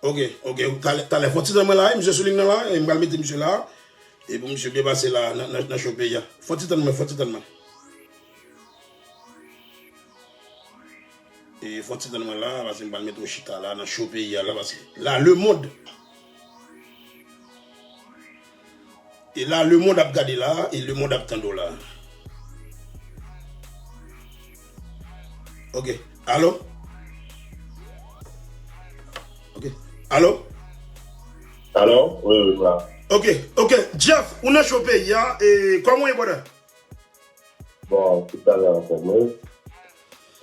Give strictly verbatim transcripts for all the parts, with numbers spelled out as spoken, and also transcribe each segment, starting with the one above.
Ok, ok. Talè, talè, fò ti tann mwen la, wi, misye sou liy nan la, e m pral mete misye la. E pou misye byen pase la, nan, nan, nan show peyi a. Fò ti tann mwen, fò ti tann mwen. E fò ti tann mwen la, paske m pral mete w chita la, nan show peyi a la, paske la, lemonn. E la, lemonn ap gade la, e lemonn ap tande w la. Ok. Alo? Ok. Alo? Alo? Wi, wi, m la. Ok, ok. Jeff, ou nan show peyi a, e kòman w ye, brother? Bon, tout sa la anfòm, wi.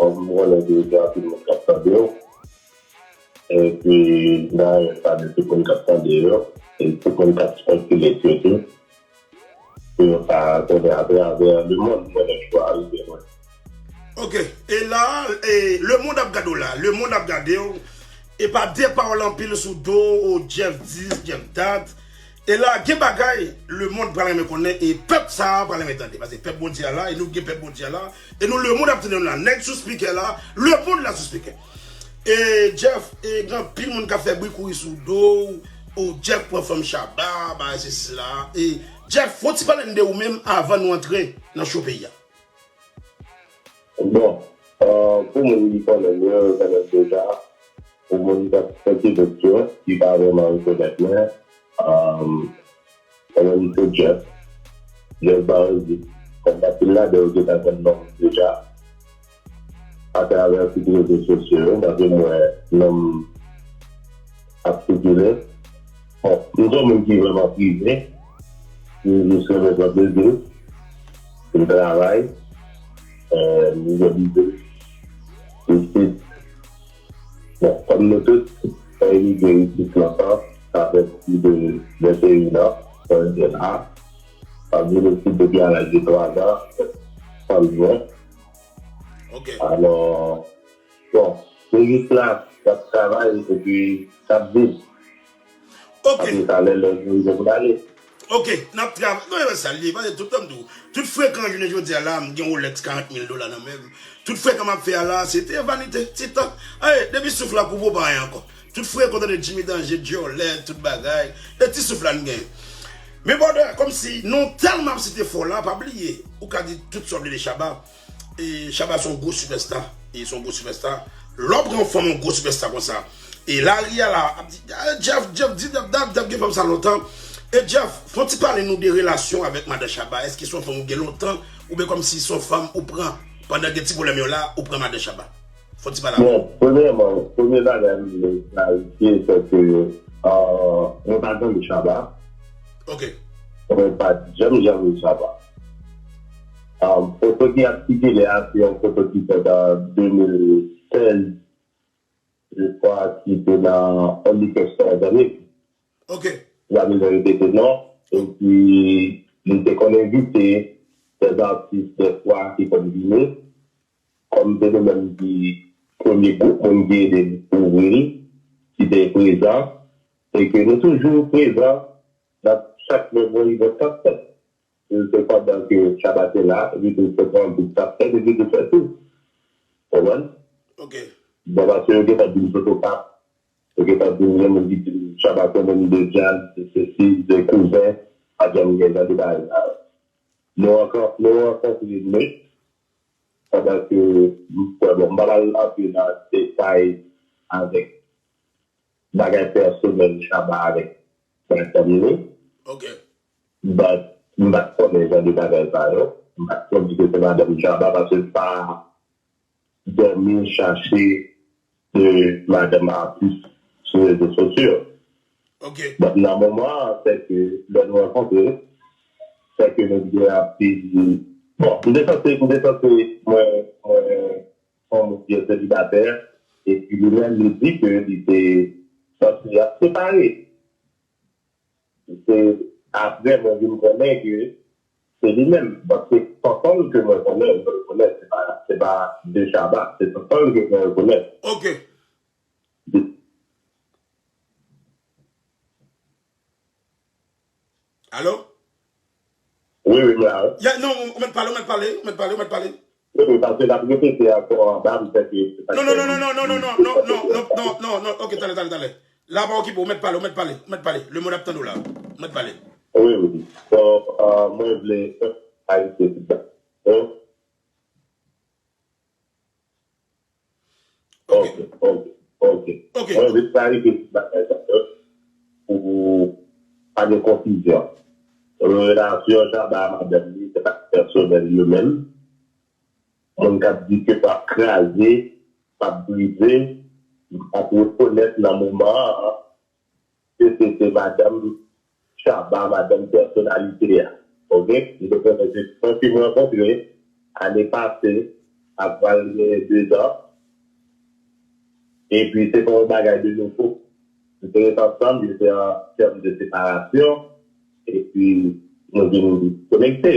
Kòm m konnen ke gen anpil moun k ap tande w. Epi, dayè, salu tout moun k ap tande yo. E tout moun k ap espekile sitou. Pou yo ka konnen atravè lemonn, mwen menm, chwa rive mwen. Ok, e la, e, lemonn ap gade w la, lemonn ap gade w. E pa de pawòl anpil sou do, o Jeff dis, Jeff dat. E la, gen bagay lemonn pral renmen konnen, e pèp sa a pral renmen tande. Paske pèp Bondye a la, e nou gen pèp Bondye a la, e nou lemonn ap tande nou la. Nèg sou spikè la, lemonn la sou spikè. E Jeff, e gen anpil moun k ap fè bri kouri sou do w, o Jeff pran fanm Shabba, bagay sesi la. E Jeff, fò ti pale n de ou menm avan nou antre nan show peyi a. Bon, euh, pou moun ki konnen m, yo konnen m deja. Pou moun ki ap fè ti dout yo, ki pa vrèman rekonèt mwen, euh, mwen menm se Jeff, Jeff Barozi. Kòm anpil ladan yo gentan konn non m deja, atravè tout rezo sosyo yo, paske m wè non m ap sikile. Bon, m se yon moun ki vrèman prive. M jis renmen pran plezi m. M travay. Euh, m gen biznis isit. Bon, kòm nou tout, mwen imigre isit lontan, sa fè plis de venteyen an, mwen rive la. M ap vin isit depi a laj de twa zan, fanmi mwen. Ok. Alò, bon, nou jis la, n ap travay epi n ap viv. Ok. Apre sa, lè lè nou rive pou n ale. Ok, n ap travay. Non, e sa l ye, paske tout tan m di w, tout frekan jounen jodi a la, m gen Rolex karant mil dola nan men m. Tout frekan m ap fè a la, se te vanite, ti tan. Aye, depi souf la koupe, w pa anyen ankò. Tout frekan w tande Jimmy Danger, Djòlè, tout bagay. E ti souf la n genyen. Men brother, kòmsi nou tèlman ap site fò la, pa bliye, ou ka di tout sa w vle de Shabba. E Shabba se yon gwo sipèsta. E se yon gwo sipèsta. Lè w pran yon fanm, yon gwo sipèsta konsa. E lari a la, ap di, "Ah, Jeff, Jeff, di, Jeff, Jeff, Jeff gen fanm sa lontan." E Jeff, fò ti pale nou de relasyon avèk madan Shabba. Èske se yon fanm ou gen lontan? Oubyen kòmsi se yon fanm ou pran pandan gen ti pwoblèm yo la, ou pran madan Shabba? Fò ti pale avè m. Bon, premyèman, premye bagay m vle klarifye, se ke, euh, mwen pa janm Shabba. Ok. Mwen pa janm, janm Shabba. Um, foto ki ap sikile a, se yon foto ki fèt an de mil sèz, je crois, ki te nan Only Customer Done It. Ok. M pa bezwen repete non. Epi, li te konn envite dè atis dèfwa ki konn vini. Kòm se nou menm ki premye gwoup moun ki ede m ouvri l, ki te prezan, e ke nou toujou prezan nan chak lè gon event k ap fèt. Se pandan ke Shabba te la, epi tou se pran bout k ap fèt, epi tou fè tou. Konprann? Ok. Bon, paske yo gentan di m Zotokap, yo gentan di m gen moun ki di m Shabba se moun de djaz, de sesi, de kouzen, pa janm gen jan de bagay sa yo. Nou rankontre, nou rankontre nèt, pandan ke, m kwè, bon, m pa pral antre nan detay avèk bagay pèsonèl Shabba avèk madanm li. Ok. But, m pa t konnen jan de bagay sa yo. M pa t konnen ke se madanm Shabba paske m pa dòmi chache de madanm atis sou rezo sosyo. Ok. But nan moman an, se ke lè nou rankontre, se ke nou gen anpil, bon, m te santi, m te santi mwen, mwen, yon moun ki selibatè, epi li menm, li di ke li te santi l ap separe. Se apre mwen vin konnen ke se li menm. Paske tonton l ke mwen konnen, mwen rekonèt, se pa, se pa de Shabba, se tonton l ke mwen rekonèt. Ok. Alo? Wi, wi, m la, wi. Ya, non, ou mèt pale, ou mèt pale, ou mèt pale, ou mèt pale. Wi, paske l ap repete ankò anba, m kwè ke se sa k fè li. Non, non, non, non, non, non, non, non, non, non, non, non, non, non, non, ok, talè, talè, talè. La pa okipe, ou mèt pale, ou mèt pale, ou mèt pale. Lemonn ap tande w la, ou mèt pale. Wi, wi. Bon, euh, mwen vle, euh, Ayisyen, euh, Ok. Ok, ok, ok. Ok. Mwen vle klarifye ti bagay sa yo pou pa gen konfizyon. Relasyon Shabba a madanm li, se pa pèsonèl yo menm. Moun k ap di ke p ap kraze, p ap brize, m p ap rekonèt nan moman an, ke se te madanm Shabba, madanm pèsonalite a. Ok? M te konnen se fanm ke m rankontre ane pase, ap pral gen de zan. Epi se pa yon bagay de nouvo. Nou te ret ansanm, yo te an tèm de separasyon, epi nou vin konekte.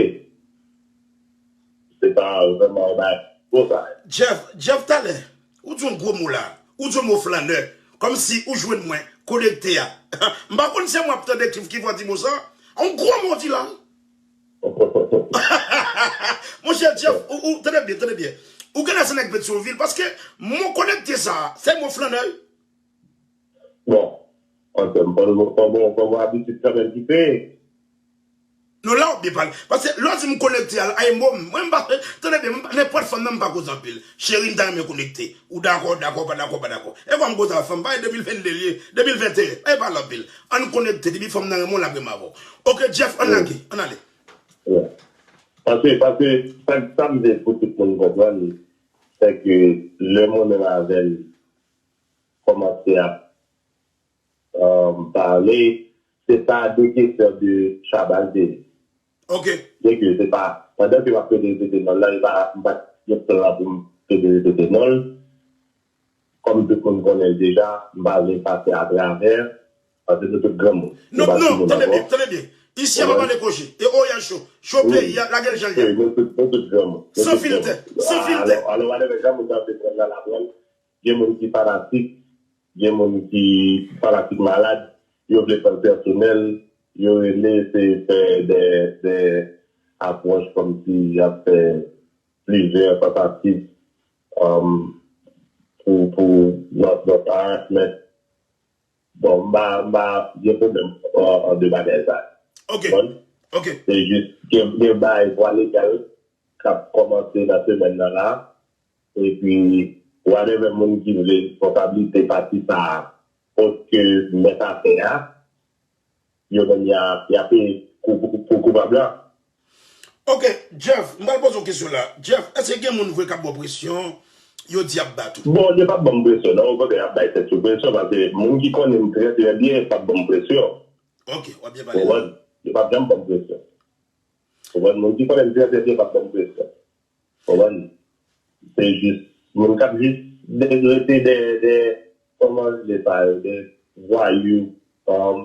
Se pa vrèman yon bagay nouvo sa. Jeff, Jeff, talè, ou di yon gwo mo la. Ou di yon mo flannè. Kòmsi ou jwenn mwen, konekte a. M pa konn si se mwen ap tande ki, ki fè w di mo sa. Yon gwo mo w di la. Monchè Jeff, ou, ou, tande byen, tande byen. Ou genlè se nèg Petyonvil, paske mo konekte sa, se mo flannè. Bon, ansanm, fò nou, fò bon, fò bon abitid kanmenm ki kreye. Non, la w ap byen pale. Paske lè w di m konekte a, ay mo, mwen m pa, tande byen, m pa, nenpòt fanm nan m pa koze anpil. Cheri, m ta renmen konekte. Ou dakò, dakò, pa dakò, pa dakò. E kwa m koze avèk fanm, pa e de mil vennde l ye, de mil venteyen, e pale anpil. Ann konekte, depi fanm nan renmen w, l ap renmen avè w. Ok, Jeff, ann lage, ann ale. Yeah. Paske, paske, sa, sa m vle pou tout moun konprann, se ke lè mwen menm avè l kòmanse ap, um, pale, se pa de kesyon de Shabba l te ye. Ok. Se ke se pa, pandan ke m ap pede repete non l la, e pa, m pa t gen plan pou m pede repete non l. Kòm tout moun konnen l deja, m pa vle pase atravè, paske nou tout granmoun. Non, non, tande byen, tande byen. Isi a pa pale koze. E oya cho. Cho peyi a, lage l jan l ye. Nou tout, nou tout granmoun. San filtè, san filtè. Alò, alò, whatever, jan moun nan vle pran l la, l ap pran l. Gen moun ki fanatik, gen moun ki fanatik malad, yo vle pran l pèsonèl, yo rele, se fè de, de apwòch kòmsi y ap fè plizyè tantativ, um, pou, pou, not, not harassment. Bon, m pa, m pa gen pwoblèm an, an de bagay sa. Ok. Konprann? Ok. Se jis gen, gen bagay vwa legal k ap kòmanse nan semèn nan la. Epi, whatever moun ki vle responsablite pati sa a, oske mèt afè a, yo menm y a, y a peye kou, kou, kou koupab la. Ok, Jeff, m pral poze w kesyon la. Jeff, èske gen moun vre k ap ba w presyon, yo di y ap bat ou? Bon, yo p ap ban m presyon, non. Okontrè, y ap bay tèt yo presyon, paske moun ki konnen m trè, trè byen p ap ban m presyon. Ok, w ap byen pale la. Konprann? Yo p ap janm ban m presyon. Konprann? Moun ki konnen m trè, trè byen p ap ban m presyon. Konprann? Se jis moun k ap jis de, rete dèyè, dèyè, kòman rele sa yo, de vwayou, um,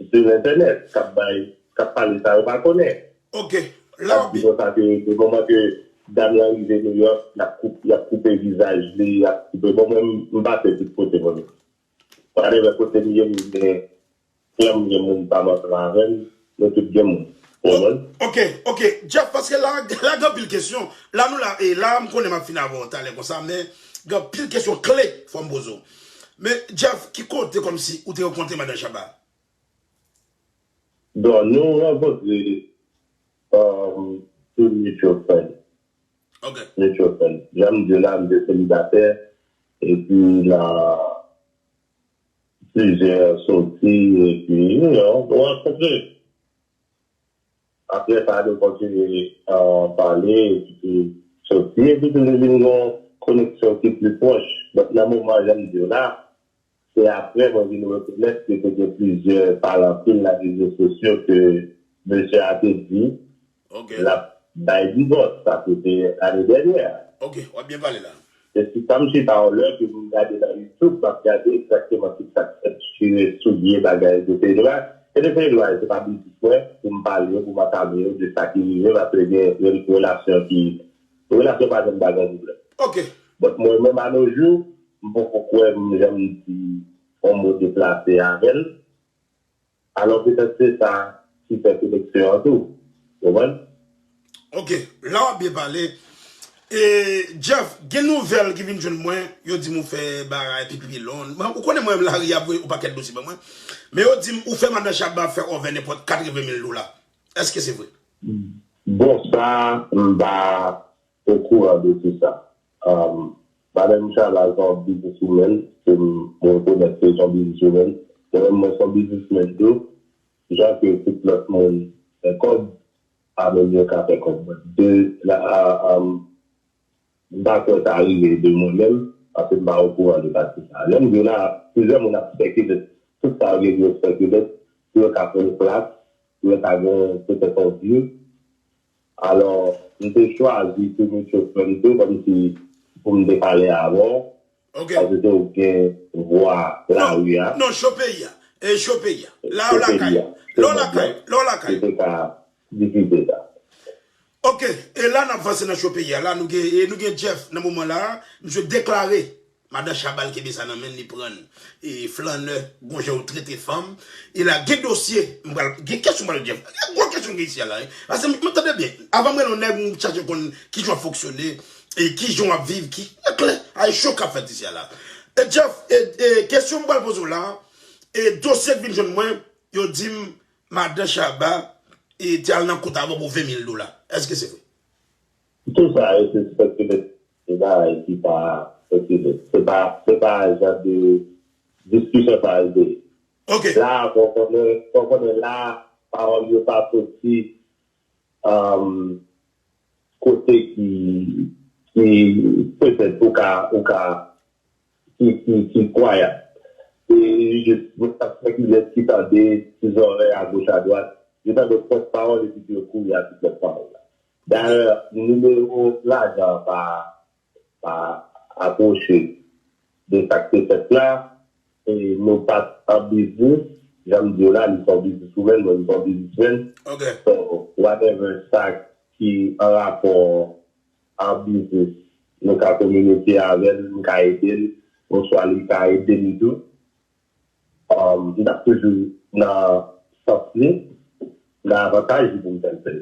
sou entènèt, k ap bay, k ap pale sa yo pa konnen. Ok, la w ap di konsa ke, de moman ke dam lan rive Nouyòk, y ap koup-, y ap koupe vizaj li, y ap koupe. Bon, mwen, m, m pase tout kote, mwen. Whatever kote m ye, m gen klan, m gen moun pa m ansanm avè m, nou tout gen moun. Ou konprann? Ok, ok. Jeff, paske la, la gen anpil kesyon. La nou la, e la m konnen m ap fin avè w talè konsa, men gen anpil kesyon kle fò m poze w. Men Jeff, ki kote kòmsi ou te rankontre madan Shabba? Bon, nou rankontre, um, through mutual friend. Ok. Mutual friend. Jan m di w la, m te selibatè, epi nan plizyè soti, epi, you know, nou rankontre. Apre sa, nou kontinye, uh, pale, epi tou soti, epi tou nou vin gen yon koneksyon ki pli pwòch. Donk, nan moman, jan m di w la, se apre mwen vin rekonèt ke te gen plizyè, pale anpil nan rezo sosyo ke mesye a te di l ap bay divòs. Sa se te ane dènyè a. Ok, w ap byen pale la. Se sou sa m chita yon lè ke m gade nan YouTube, m ap gade egzakteman tout sa k fèt, chire, soulye, bagay, etsetera. E etsetera, se pa biznis mwen pou m pale yo, pou m antame yo de sa ki rive, paske gen re-, relasyon ki, relasyon pa janm pa gen pwoblèm. Ok. But mwen menm, a nos jours, m poko kwè m janm di yon mo deplase avè l. Alò, petèt se sa ki fè koneksyon an tou. Konprann? Ok, la w ap byen pale. E, Jeff, gen nouvèl ki vin jwenn mwen, yo di m ou fè bagay pipi lonn. Mwen, ou konnen mwen menm lari ap voye yon pakèt dosye ban mwen. Men yo di m ou fè madan Shabba fè over nenpòt katreven mil dola. Èske se vre? Bon, sa, m pa okouran de tout sa. Um, madan Shabba se yon businesswoman, se m rekonèt se yon businesswoman. Mwen menm, mwen se yon businessman tou. Jan ke tout lòt moun fè kòb, a menm yo ka fè kòb. De, la, a, a, m pa kwè sa rive de mwen menm, paske m pa okouran de pati sa. Lè m di w la, plizyè moun ap speculate. Tout sa yo gen yo speculate, pou yo ka pran plas, pou yo ka gen petèt yon view. Alò, m te chwazi tou mutual friend tou, kòmsi pou m te pale avè w. Ok. Paske ou gen vwa lari a. Non, non, cho peyi a. E cho peyi a. La w lakay. La w lakay. La w lakay. Yo te ka difize sa. Ok, e la n ap vanse nan cho peyi a. La nou gen, e nou gen Jeff nan moman la. Misye deklare madan Shabba l kenbe sa nan men l, li pran l. E flannè, gon jan yo trete fanm. E la gen dosye, m pral, gen kesyon m pral Jeff. Gen gwo kesyon gen isi a la. Paske m tande byen. Avan m rele yon nèg, m chache konn kijan w ap fonksyone. E kijan w ap viv, ki e klè, ay cho k ap fèt isi a la. E Jeff, e, e kesyon m pral poze w la, e dosye k vin jwenn mwen, yo di m madan Shabba e te al nan kout avè w pou ven mil dola. Èske se vre? Tout sa yo se speculate, se bagay ki pa speculate. Se pa, se pa jan de diskisyon sa yo ye. Ok. La, fò w konnen, fò w konnen la, pawòl yo pa soti um, kote ki, ki petèt ou ka, ou ka, ki, ki, ki kwayab. E jis, mwen t ap fè kilès ki tande ti zòrèy agoch adwat, yo tande yon pòt pawòl epi yo kouri a ti pòt pawòl la. Dayè, nimewo lajan an pa, pa apwoche de sa k te fèt la, e nou pa t an biznis, jan m di w la, li se yon businesswoman, mwen m se yon businessman. Ok. So, whatever sa ki an rapò an biznis, nou ka kominike avè l, m ka ede l, oswa li ka ede m tou. Um, m t ap toujou nan sans li, nan avantaj li pou m fè l fè l.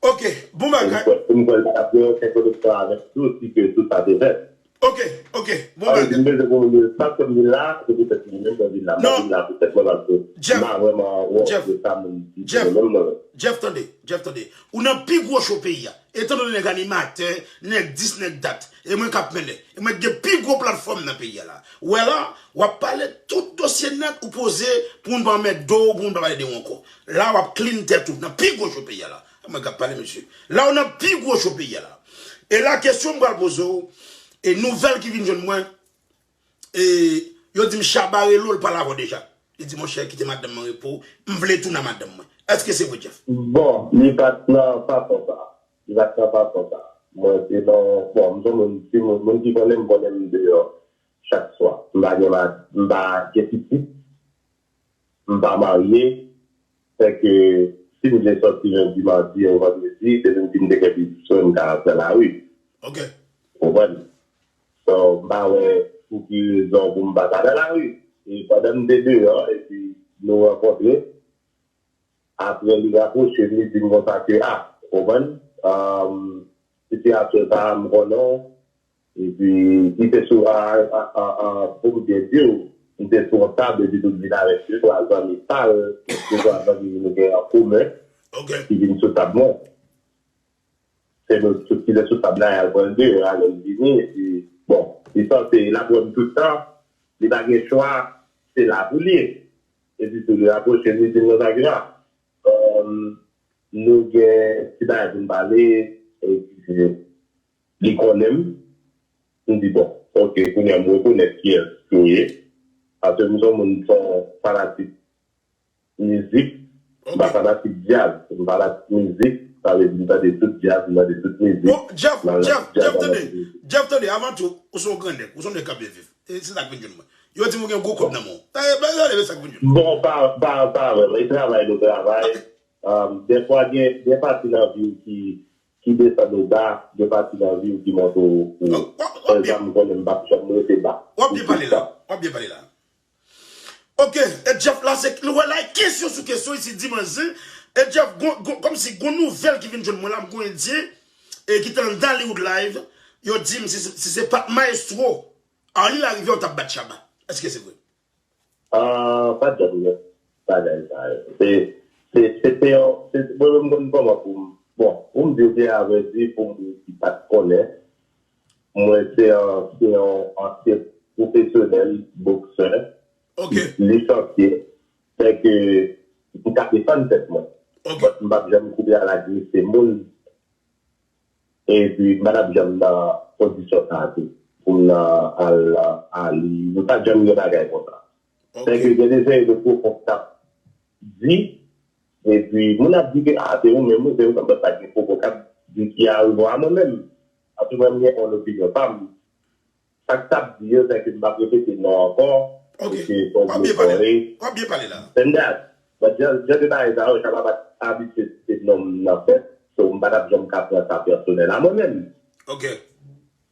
Ok, bon bagay. M kwè l ap gen yon kèk koneksyon avèk tou, si ke tout sa te fèt. Ok, ok, bon bagay. M bezwen pou moun yo sa ke m vin la, se poutèt li menm mwen vin la. Mwen vin la poutèt mwen paske m pa vrèman wont de sa moun di sou mwen menm mwen menm. Jeff, tande, Jeff, tande. Ou nan pi gwo cho peyi a. Etandone nèg animatè, nèg dis, nèg dat. E mwen k ap mennen. E mwen k gen pi gwo platfòm nan peyi a la. Ou wè la, w ap pale tout dosye nèt ou poze pou moun pa anmède w, pou moun pa pale de ou ankò. La w ap clean tèt ou nan pi gwo cho peyi a la. Mwen k ap pale mesye. La w nan pi gwo cho peyi a la. E la kesyon m pral poze w, e nouvèl ki vin jwenn mwen, e yo di m Shabba rele w, l pale avè w deja. Li di monchè kite madanm mwen repo, m vle tounen a madanm mwen. Èske se vre Jeff? Bon, li pa t nan fason sa. Li pa t nan fason sa. Mwen se nan, bon, m se yon moun, si moun, moun ki konnen m konnen m deyò chak swa. M pa gen mari, m pa gen pitit, m pa marye. Fè ke si m vle sòti lendi, madi ou vandredi, depi m fin te gen pitit sou mwen, m ka ap nan lari. Ok. Ou konprann? So, m pa wè pou ki rezon pou m pa ta nan lari. E pandan m te deyò, epi nou rankontre, apre li rapwoche m, li di m konsa ke, a, ou konprann, sitiyasyon sa a, m konnen w, epi li te sou, a, a, a, a, pou m byen di w, m te sou yon tab, epi tou m vin avèk de twa zanmi pa l, de twa zanmi nou gen an komen, ki vin sou tab mwen. Se nou tout ki te sou tab la, y al pran l deyò a, lè l vini, epi, bon, li sanse, l ap wè m tout tan, li pa gen chwa, se la pou l ye. Epi tou, li rapwoche m, li di m konsa ke, a, nou gen ti bagay pou n pale, epi li konnen m. M di, bon, ok, kounye a m rekonèt kiyès ke w ye. Paske m se yon moun, m se yon fanatik mizik. M pa fanatik djaz, m fanatik mizik. Sa vle di m tande tout djaz, m tande tout mizik. Bon, Jeff, Jeff, Jeff, tande. Jeff, tande, avan tou, ou se yon gran nèg, ou se yon nèg k ap byen viv. E se sa k vin jwenn mwen. Yo di m ou gen gwo kòb nan men w. Tande, tande sa k vin jwenn mwen. Bon, pa, pa, pa vrèman. E travay nou travay. Dèfwa, gen, gen pati nan vi w ki, ki desann ou ba, gen pati nan vi w ki monte w wo. Sèlman m konnen m p ap janm rete ba. W ap byen pale la. W ap byen pale la. Ok, e Jeff la se, nou wè la, kesyon sou kesyon, isi dimanch, e Jeff, gon, gon, kòmsi gon nouvèl ki vin jwenn mwen la, m gon endyen, e ki t anndan Hollywood Live, yo di m si, si se pa t mayestwo Arly Larivière, ou t ap bat Shabba. Èske se vre? Ah, pa t janm gen bagay sa yo. Se, se, se te yon, se, mwen menm konn kòman pou m, bon, pou m di w byen avrèdi, pou moun ki pa t konnen, mwen se yon, se yon ansyen pwofesyonèl boksè, Ok. lisansye, fè ke m ka defann tèt mwen. Ok. But m p ap janm kouri al agrese moun. Epi m pa t ap janm nan kondisyon sa a tou. Pou m nan al, al, nou pa t janm gen bagay konsa. Fè ke Ok. gen de seri de pwofon k t ap di, epi moun ap di ke, ah, se ou menm, wi, se ou menm, but pa gen pwofon k ap di ki a rive a mwen menm. Paske mwen, m gen yon opinyon pa m. Sa k t ap di yo, se ke m p ap repete non ankò, Ok. paske fò W ap m byen pale. kore. W ap byen pale la. Tènda, but jan, jan de bagay sa yo, Shabba pa t abitye site non m nan fèt, so m pa t ap janm ka pran sa pèsonèl a mwen menm. Ok.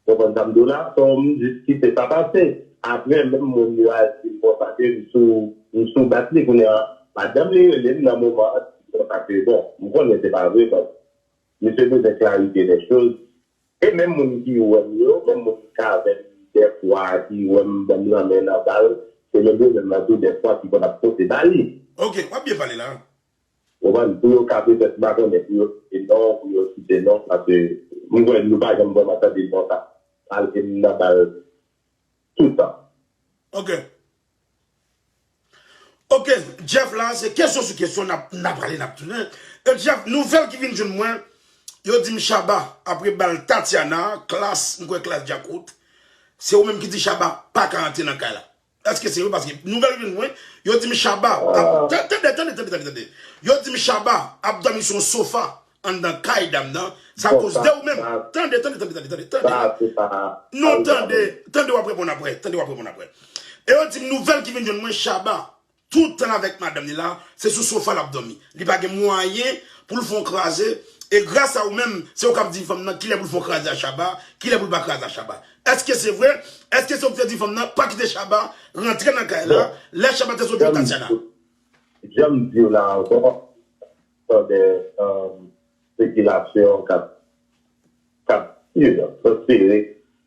Konprann sa m di w la? So m jis kite sa pase. Apre, menm moun yo al di m konsa ke m sou, m sou bat li kounye a. Madanm li rele m nan moman an, di m konsa ke, bon, m konnen se pa vre, but misye bezwen klarifye de choz. E menm moun ki wè m yo, menm moun ki ka avè m dèfwa, ki wè m ban m lanmen nan bal, se menm yo menm nan tou dèfwa ki konn ap pote ba li. Ok, w ap byen pale la. Ou konprann? Pou yo ka petèt, m pa konnen, pou yo site non, pou yo site non, paske m kwè nou pa janm vrèman tande l konsa. Al e m nan bal toutan. Ok. Ok, Jeff la, se kesyon sou kesyon, n ap, n ap ale, n ap tounen. E Jeff, nouvèl ki vin jwenn mwen, yo di m Shabba, apre bal Tatiana, Klass, m kwè Klass Djakout, se ou menm ki di Shabba pa ka antre nan kay la. Èske se vre? Paske nouvèl vin mwen, yo di m Shabba ap, tan- tande, tande, tande, tande, tande. Yo di m Shabba ap dòmi sou yon sofa anndan kay dam nan, sa koz de ou menm. Tande, tande, tande, tande, tande, tande. Sa, se pa. Non, tande, tande w ap reponn apre, tande w ap reponn apre. E yo di m nouvèl ki vin jwenn mwen, Shabba, tout tan avèk madanm li la, se sou sofa l ap dòmi. Li pa gen mwayen pou l fè yon kraze, e gras a ou menm, se ou k ap di fanm nan kilè pou l fè yon kraze a Shabba, kilè pou l pa kraze a Shabba. Èske se vre? Èske se ou ki te di fanm nan pa kite Shabba rantre nan kay la, lè Shabba te sot jwenn Tatiana? Jan m di w la ankò, tande, um, spekilasyon k ap, k ap, you know, transfere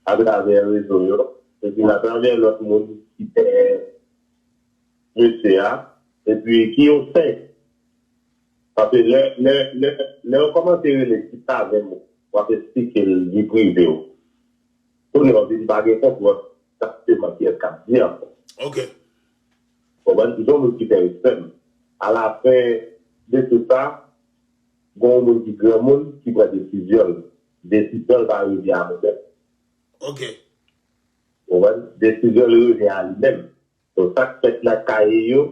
atravè rezo yo, epi atravè lòt moun ki te mesye a, epi ki yo fè. Paske lè, lè, lè, lè yo kòmanse rele ti sa avè m, w ap esplike l vi prive w. Kounye a w vin pa gen kontwòl egzakteman kiyès k ap di ankò. Ok. Konprann? Ki se yon moun ki fè respè m. Alafen de tout sa, gen yon moun ki granmoun ki pran desizyon l. Desizyon l pa revyen a mwen menm. Ok. Konprann? Desizyon l revyen a li menm. So, sa k fèt nan kaye yo,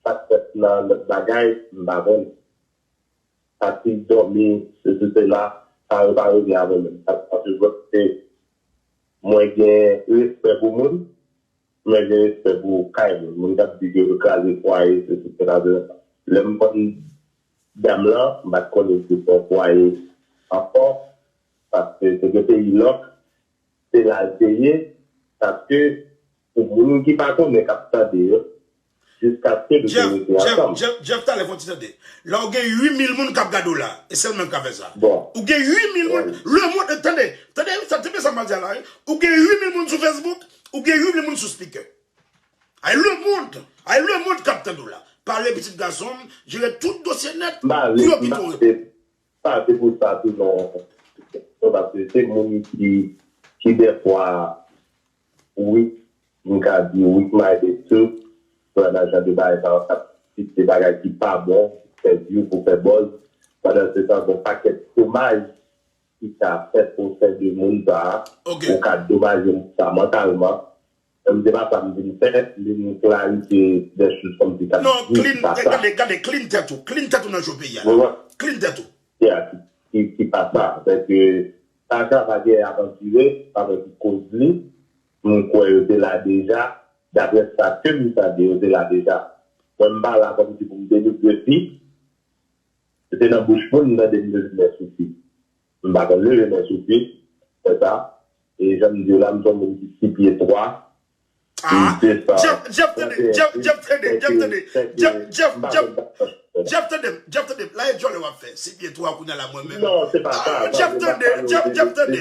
sa k fèt nan lòt bagay, m pa konn. Sa ki dòmi, sesi sela, sa yo pa revyen a mwen menm. Sa, sa se vre, se mwen gen respè pou moun, mwen gen respè pou kay moun. Moun k ap di ke yo kraze fwaye, sesi sela, se, lè m konn dam lan, m pa t konnen se fè fwaye ankò, paske se gen peyi lòk, se la l te ye, paske pou moun ki pa konnen k ap tande yo, jiskaske nou te Jeff, rete Jeff, ansanm. Jeff, Jeff, talè fò ti tande. La ou gen uit mil moun k ap gade w la, e sèl mwen k ka fè sa. Bon. Ou gen uit mil moun, Bon. Le monde, tande, tande, sa, tande sa m ap di a la, wi. Ou gen uit mil moun sou Facebook, ou gen uit mil moun sou speaker. Ay, Le monde, ay, Le monde k ap tande w la. Pale pitit gason m, jere tout dosye nèt, M pa pou vle, yo m pito pa reponn. vle, pa vle pou sa tou non. Non, paske se moun ki, ki dèfwa weak, m ka di weak minded tou, pran nan jan de bagay sa yo, k ap site bagay ki pa bon, fè view pou fè buzz. Pandan se tan, gon pakèt domaj ki ka fèt osè de moun sa a, Ok. ou ka domaje moun sa mantalman. Menm se pa sa m vin fè, m vin klarifye de choz kòmsi sa Non, di, clean, pa sa. Gade, gade, clean tèt ou, clean tèt ou nan jo peyi a Bon, la. bon. Clean tèt ou. Yeah, ki, ki, ki pa sa. Sèke sa Shabba gen avantire, avèk koz li, m kwè yo te la deja, daprè sa ke m tande, yo te la deja. Mwen, m pa la kòmsi pou m denigre fi, se te nan bouch moun m tande m leve men sou fi. M pa konn leve men sou fi, fè sa. E jan m di w la, m se yon moun ki sis pye twa. Ah, Jeff, Jeff, Jeff, tande, Jeff, Jeff, tande, Jeff, tande, Jeff, Jeff, Jeff, Jeff, tande m, Jeff, tande m. La e djòlè w ap fè. Se byen twa kounye a la, mwen menm. Non, se pa sa. Ah, Jeff, tande, Jeff, Jeff, tande.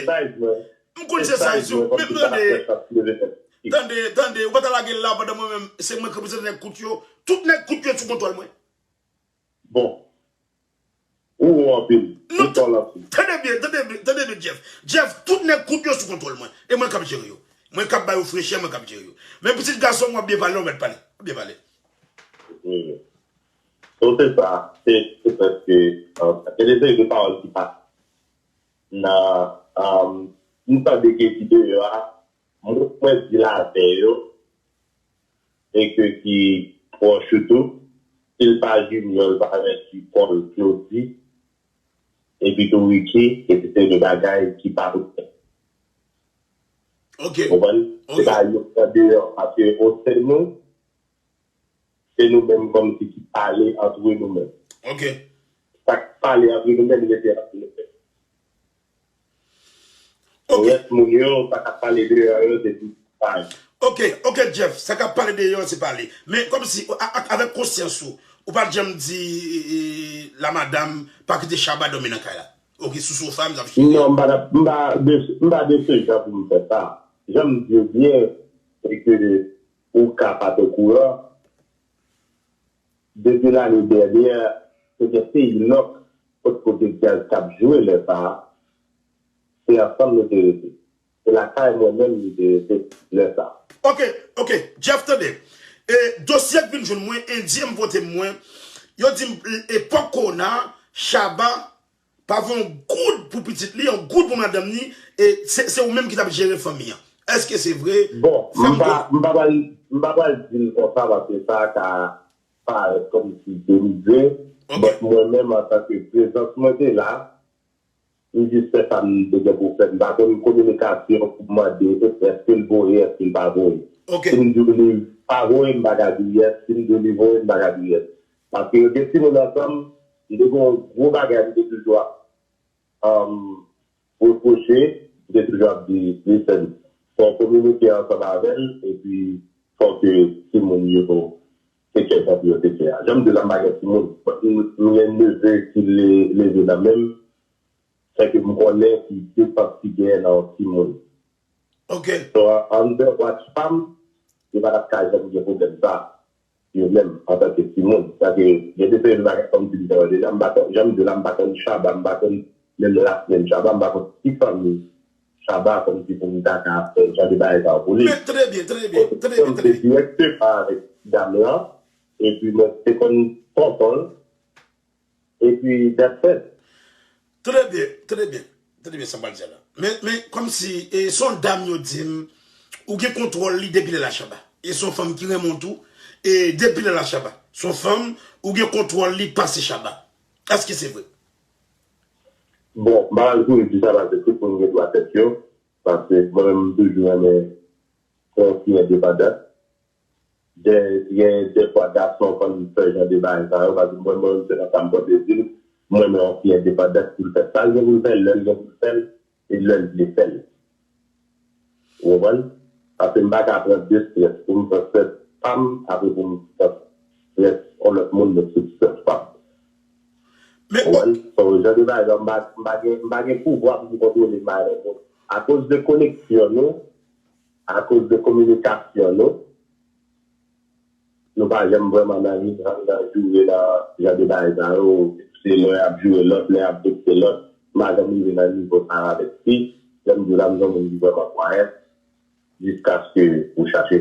M konn se size ou, men tande, tande, tande, ou pa ta lage l la pandan mwen menm, se mwen k reprezante nèg kout yo. Tout nèg kout yo sou kontwòl mwen. Bon. Ou wo anpil. Non, tande byen, tande byen, tande byen, Jeff. Jeff, tout nèg kout yo sou kontwòl mwen. E mwen k ap jere yo. Mwen k ap ba yo frechè, mwen k ap jere yo. Men pitit gason m, w ap byen pale, w mèt pale. W ap byen pale. So, se sa. Se, se prèske, euh, gen de seri de pawòl ki pase nan, euh, m tande gen ki deyò a, mwen, mwen di l avè yo, e ke ki pwòch ou tou, si l pa Junior, l pa mèt di Paul, Claudy, epi tou Ricky, e se seri de bagay ki pa pou fèt. Ok. Konprann? Se pa yo k andeyò, paske o sen nou, se nou menm kòmsi ki pale antre nou menm. Ok. Sa k pale antre nou menm, rete antre nou menm. Ok. Rès moun yo, sa k ap pale deyò yo, se tout paj. Ok, ok, Jeff, sa k ap pale deyò, se pale. Men kòmsi, a- a- avèk konsyans ou, ou pa t janm di e, la madam pa kite Shabba dòmi nan kay la. Ok, sou sofa, m t ap chire. Non, m pa, m pa de, m pa de se jan pou m fè sa. Jan m di w byen, se ke ou ka pa t okouran. Depi lane dènyè, se te peyi Lòk, kot kote djaz t ap jwe lè sa a, se ansanm nou te rete. Se lakay mwen menm li te rete lè sa a. Ok, ok, Jeff, tande. E, dosye k vin jwenn mwen, endyen m pote mwen, yo di m, epòk kowona, Shabba pa voye yon goud pou pitit li, yon goud pou madanm ni, e se, se ou menm ki t ap jere fanmi an. Èske se vre? Bon, m pa, m pa pral, m pa pral di l konsa paske sa ka parèt kòmsi denize, but mwen menm antanke prezans mwen te la, m jis fè sa m te gen pou fè. M pa konn kominikasyon pou mande èske l voye, èske l pa voye. Si m di w li pa voye, m pa ka di w yès. Si m di w li voye, m pa ka di w yès. Paske yo gen timoun ansanm, m te gen yon gwo bagay m te toujou ap repwoche, m te toujou ap di, listen, fò w kominike ansanm avè l, epi fò ke timoun yo te kè jan pou yo te kè a. Jan m di w la, m pa gen timoun, but m gen neve ki leve nan men m, fè ke m konnen ki defans ki genyen nan yon timoun. Ok. So, under watch pa m, yo pa t ap ka janm gen pwoblèm sa a. Yo menm, antanke timoun. Sa ke, gen de seri de bagay kòmsi m te wè deja, m pa konn, jan m di w la, m pa konn Shabba, m pa konn menm last name Shabba, m pa konn ki fanmi Shabba kòmsi pou m ta ka fè jan de bagay sa yo pou li. Men, tande byen, tande byen, tande byen, tande byen. Mwen te direkteman avèk dam lan, epi mwen te konn tonton l, epi that's it. Tande byen, tande byen, tande byen sa m pral di a la. Men, men, kòmsi, e, se yon dam yo di m, ou gen kontwòl li depi lè l a Shabba. E se yon fanm ki renmen w tou, e depi lè l a Shabba. Se yon fanm, ou gen kontwòl li pase Shabba. Èske se vre? Bon, m pa pral kouri di sa paske tout moun gen dwa tèt yo, paske mwen menm m toujou renmen fè yon fi endepandan. Gen, gen dèfwa gason konn fè jan de bagay sa yo, paske mwen menm se konsa m pran plezi m, m renmen yon fi endepandan pou l fè sa l gen pou l fè, lè l gen pou l fè l, e lè l vle fè l. Ou konprann? Paske m pa ka pran de strès pou m pran strès pa m, apre pou m pran strès yon lòt moun met sou strès pa m. Ou konprann? So, jan de bagay sa yo, m pa, m pa gen, m pa gen pouvwa pou m kontwole bagay lòt moun. Akoz de koneksyon nou, akoz de kominikasyon nou, nou pa janm vrèman nan, nan, nan joure nan jan de bagay sa yo. Se lè y ap joure lòt, lè y ap vekse lòt. M pa janm rive nan nivo sa yo avèk fi. Jan m di w la, m se yon moun ki vrèman kwayè. Jiskaske ou chache